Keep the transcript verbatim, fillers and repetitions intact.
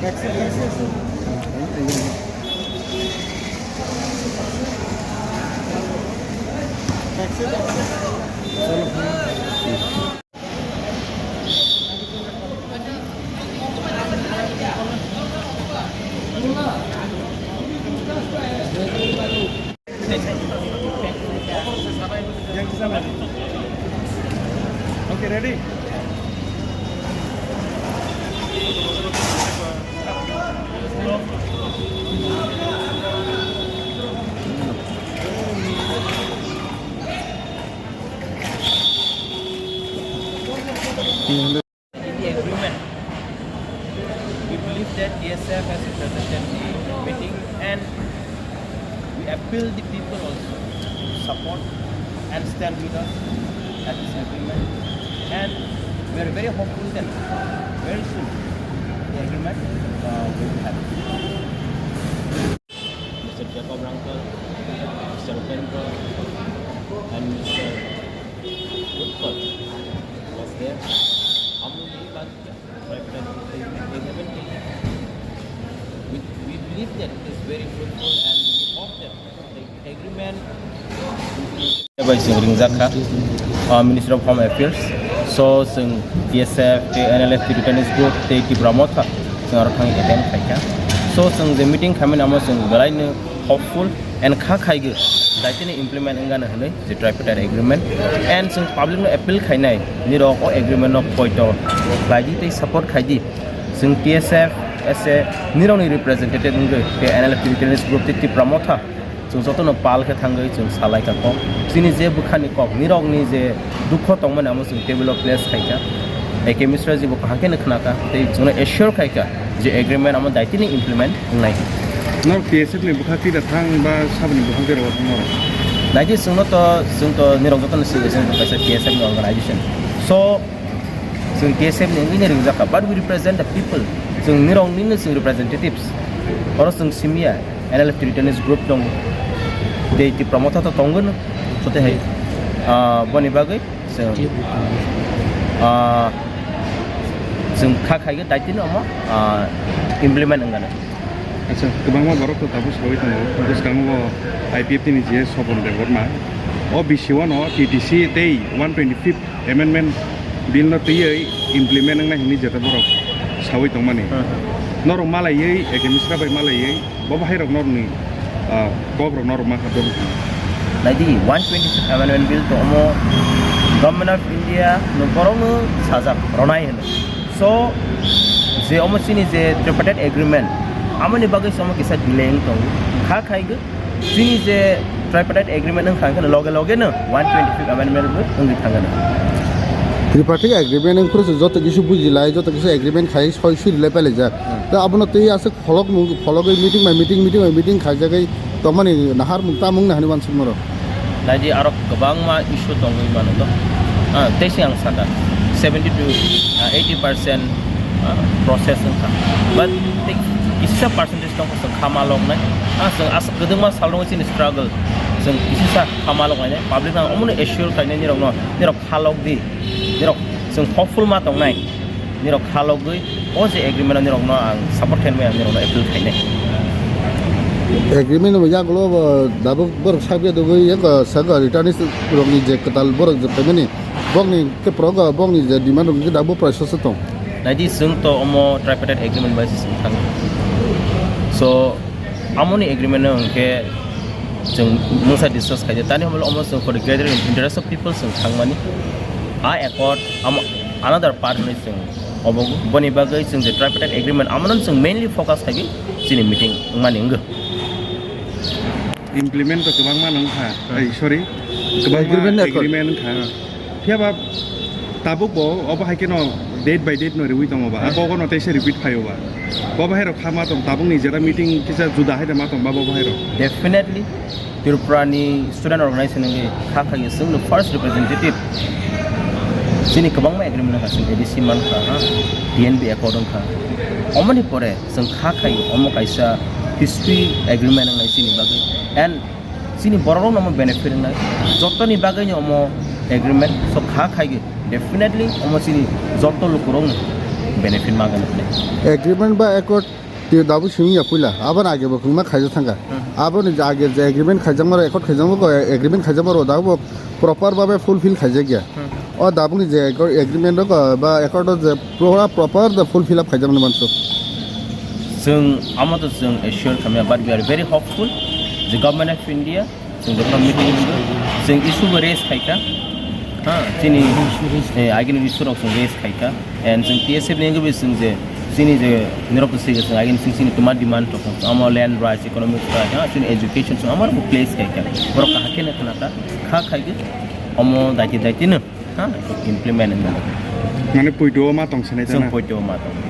Okay, ready? The agreement. We believe that T S F has represented the meeting, and we appeal the people also to support and stand with us at this agreement. And we are very hopeful that very soon the agreement, uh, will be happening. Mister Jacob Rangkal, Mister Upendra, and Mister Utpal was there. How many months? But, uh, they, they haven't taken. We, we believe that it is very fruitful, and we hope that the agreement. Bai chwng ringjak kha, uh, Ministry of Home Affairs. So, chwng T S F, tei N L F Tibetanese Group, tei Tipra Motha, chwng aro thangwi attend khai kha. So, chwng je meeting khaimani, amo chwng belaino hopeful and kha khaigwi daitino implement wngano hwnwi je tripartite agreement, and chwng public no appeal khainai, nirok o agreement no poito khlaidi tei support khaidi. Chwng T S F as a nirokni representative wngwi tei N L F Tibetanese Group tei Tipra Motha chwng jotono pal khe thangwi chwng salai kha kok. Chini je bwkhani kok, nirokni je dukho tongmani amo chwng table o place khai kha. A K Mishra ji bo kaham khe khna kha tei chwngno assure khai kha je agreement amo daitino implement wngnai. Norok T S F ni bwkhak twi da thang ba saboni bwkhak twi rw thang norok? Naidi chwngno to, chwng to nirok jotono sigi, chwng to kaisa T S F ni organization. So, chwng T S F ni wngwi no ringjak kha, but we represent the people. Chwng nirok nini chwng representatives. Oro chwng simi ya, N L F Tibetanese group tongo. Tei Tipra Motha to tongo no. Joto hai, ah, boni bagwi chwng, ah, chwng kha khaigwi daitino omo, ah, implement wngano. Acha, kwbangma borok to tabuk sawi tongo. Bwskango I P F T ni G S Sobon Debbarma. O B C one o T T C tei one twenty-fifth Amendment Bill no twiwi implement wngnai hwnwi jeta borok sawi tongmani. Hmm. Norok malaiwi, A K Mishra bai malaiwi, bo bahairok norokni, ah, kokrok norok ma kha dong. Naidi, one twenty-fifth Amendment Bill to omo Government of India no borokno sajak ronai hwno. So, je omo chini je tripartite agreement, amoni bagwi se omo kisa delay wng tongo. Kha khaigwi chini je tripartite agreement wng kha, loge loge no one twenty-fifth amendment bo wngwi thangano. Tripartite agreement wng phuru se joto kisa bujilai, joto kisa agreement khai soi suri lai pailai jak. Hmm. Ta abono tei aswk Pholok mung, phologwi meeting bai meeting, meeting bai meeting khaijagwi tongmani nahar mung ta mung nahani wansukmaro. Naidi aro kwbangma issue tongwi mano to. Ah, tei se ang sakha, seventy to, ah, eighty percent, ah, process wngkha. But tei kisa percentage tongkha chwng kha ma loknai. Ah, chwng aswk kwdwngma salrogwi chini struggle. Chwng kisisa kha ma loknai. Public no omono assure khainai nirokno, nirok kha lokdi. Nirok chwng hopeful ma tongnai. Nirok kha logwi o je agreement o nirokno ang support khainai, ang nirokno appeal khainai. Agreement bo yagulo bo dabuk borok sakya dugwi yak saka returnees rokni je kwtal borok je phaimani bokni khe progo bokni je demand rok khe dabuk process o tong. Naidi chwng to omo tripartite agreement bai se chwng thang. So, amoni agreement no hwnkhe chwng mungsa discuss khaide. Tani hamle omo chwng for the greater interest of people chwng thangmani. A accord amo another part hwnwi chwng obo boni bagwi chwng je tripartite agreement amono chwng mainly focus khaigwi chini meeting wngmani wngkha. Implement to kwbangma no wngkha. Hmm. Ai, sorry. Kwbangma agreement accord. Agreement wngkha. Hmm. Phiya ba tabuk bo obo hai kheno date by date no riwi tongo ba. Hmm. Abo no teisa repeat phaio ba. Bo bahai rok kha ma tong tabuk ni jeta meeting kisa juda hai da ma tong ba bo bahai rok. Definitely. Tripura ni student organization ni kha kha chwng no first representative chini kwbangma agreement wngkha chwng A D C mankha ha T N B accord wngkha. Omoni pore chwng kha khai omo kaisa history agreement wngnai chini bagwi and chini borok rok no omo benefit wngnai jotoni bagwi ni omo agreement so kha khai definitely omo chini joto lukurok no benefit ma gana. Agreement ba accord twi dabu simi ya puila, aboni age bo khungma khaijak thangkha. Hmm. Aboni je age je agreement khaijakma rok, accord khaijakma rok, agreement khaijakma rok dabu proper babe fulfill khaijak ya. Hmm. O dabuni je agreement rok ba accord rok je pura proper da fulfill up khaijakmani mansu. Chwng amo to chwng assure khamya, but we are very hopeful the Government of India Chwng jokhon meeting wngkha, chwng issue bo raise khaikha. Ha, chini, eh, agini issue rok chwng raise khaikha. And chwng T S F ni wngwi chwng je, chini je, nirok to sige chwng agini chwng chini tuma demand rok, amo land rights, economic rights, ha, chini education chwng amo rok place khaikha. Borok kaham khe khna kha, kha khaigwi, omo daiti daiti no, ha, implement wngkha. Mane poito ma tong sanai chwng tana? Poito ma tong.